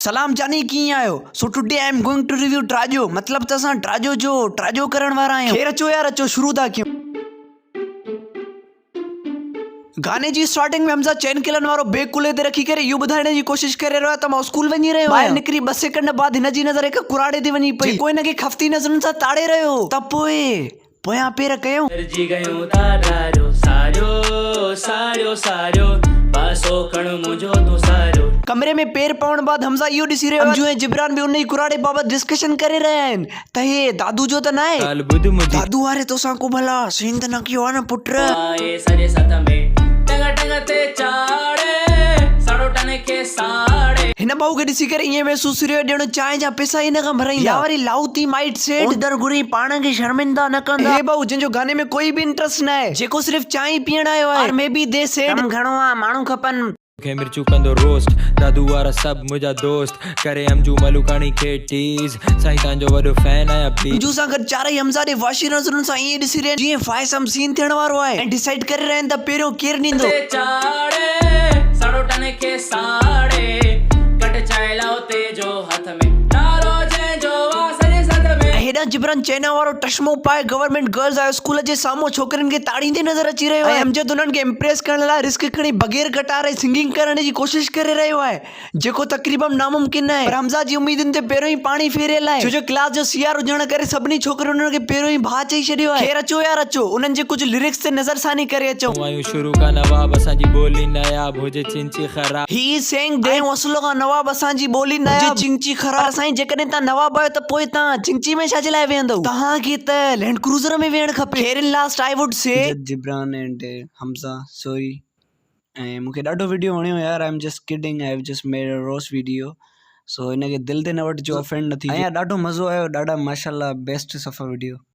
سلام جاني ڪيئن آهيو so today I am going to review ٽراڄو مطلب ته اسان ٽراڄو جو ٽراڄو ڪرڻ وارا آهيون خير اچو يار اچو شروع ٿا ڪيون. گاني جي اسٽارٽنگ ۾ حمزه چئن ڪلن وارو بيگ ڪلهي تي رکي ڪري اهو ٻڌائڻ جي ڪوشش ڪري رهيو آهي ته مان اسڪول وڃي رهيو آهيان. ٻاهر نڪري ٻه سيڪنڊ بعد هن جي نظر هڪ ڪراڙي تي وڃي پئي جيڪو هن کي خفتي نظرن سان تاڙي رهيو هو ته پوء پويان پير ڪيائون. ڏرجي گيون ڏاڏاريو ساريو ساريو ساريو پاسو کڻ منهنجو تون ساريو. ڪمري ۾ پير پوڻ بعد حمزه اهو ڏسي رهيو آهي ته انجو ۽ جبران به ان ئي ڪراڙي بابت ڊسڪشن ڪري رهيا آهن ته هي دادو جو ته ناهي. ڳالهه ٻڌ منهنجي. دادو واري توسان ڪو ڀلا سين ته نه ڪيو آهي نه پٽ. آهي سڄي سٿ ۾ ٽنگ ٽنگ تي چاڙهي ساڙو ٽن کي ساڙي. هن ڀائو کي ڏسي ڪري ائين محسوس ٿي رهيو ڄڻ چانهه جا پئسا ئي هن کان ڀرائيندا. يا وري لاهوتي مائٽ سيٺ اوندر گهري پاڻ کي شرمنده نه ڪندا. هي ڀائو جنهن جو گاني ۾ ڪوئي به انٽرسٽ ناهي جيڪو صرف چانهه ئي پيئڻ آيو آهي اور مي بي the said. ڪم گهڻو آ ماڻهو کپن. کي مرچون ڪندو روسٽ دادو وارا سڀ منهنجا دوست ڪري امجو ملوڪاڻي کي ٽيز سائين تان جو وڏو فين آهيان پليز. امجو سان گڏ چارئي حمزه ڏي وحشي نظرن سان ائين ڏسي رهيا آهن جيئن فائس هم سين ٿيڻ وارو آهي ۽ ڊسائيڊ ڪري رهيا آهن ته پهريون ڪير ڏيندو. تي چاڙهي ساڙو ٽن کي ساڙي ڪٽ چانهه لاهوتي جو هٿ ۾ نالو جنهن جو آ سڄي سنڌ ۾. ۽ هيڏانهن جبران چينا وارو ٽشمو پائي گورنمينٽ گرلز هاء اسڪول جي سامهون ڇوڪرين کي تاڙيندي نظر اچي رهيو آهي ۽ امجد انهن کي امپريس ڪرڻ لاء رسڪ کڻي بغير گٽار ۽ سنگنگ ڪرڻ جي ڪوشش ڪري رهيو آهي جيڪو تقريبم ناممڪن آهي پر حمزه جي اميدن تي پهريون ئي پاڻي ڦيريل آهي ڇو جو ڪلاس جو سي آر هجڻ ڪري سڀني ڇوڪرين انهن کي پهريون ئي ڀاء چئي ڇڏيو آهي. خير اچو يار اچو انهن جي ڪجهه لرڪس تي نظر ثاني ڪري اچون. آهيون شروع کان نواب اسان جي ٻولي ناياب هجي چنچي خراب. He is saying that آهيون اصل کان نواب اسان جي ٻولي ناياب هجي چنچي خراب. پر سائين جيڪڏهن توهان نواب آهيو ته پوء توهان چنچي ۾ ڇا جي لاء ويهندؤ؟ توهان کي ته لينڊ ڪروزر ۾ ويهڻ کپي. خير in last I would say. Amjad Jibran and Hamza sorry ۽ مونکي ڏاڍو وڊيو وڻيو يار I am just kidding I have just made a roast video so ان کي دل تي نه وٺجو افينڊ نه ٿيجو ۽ يار ڏاڍو مزو آيو ڏاڍا ماشاءالله بيسٽ صفا وڊيو.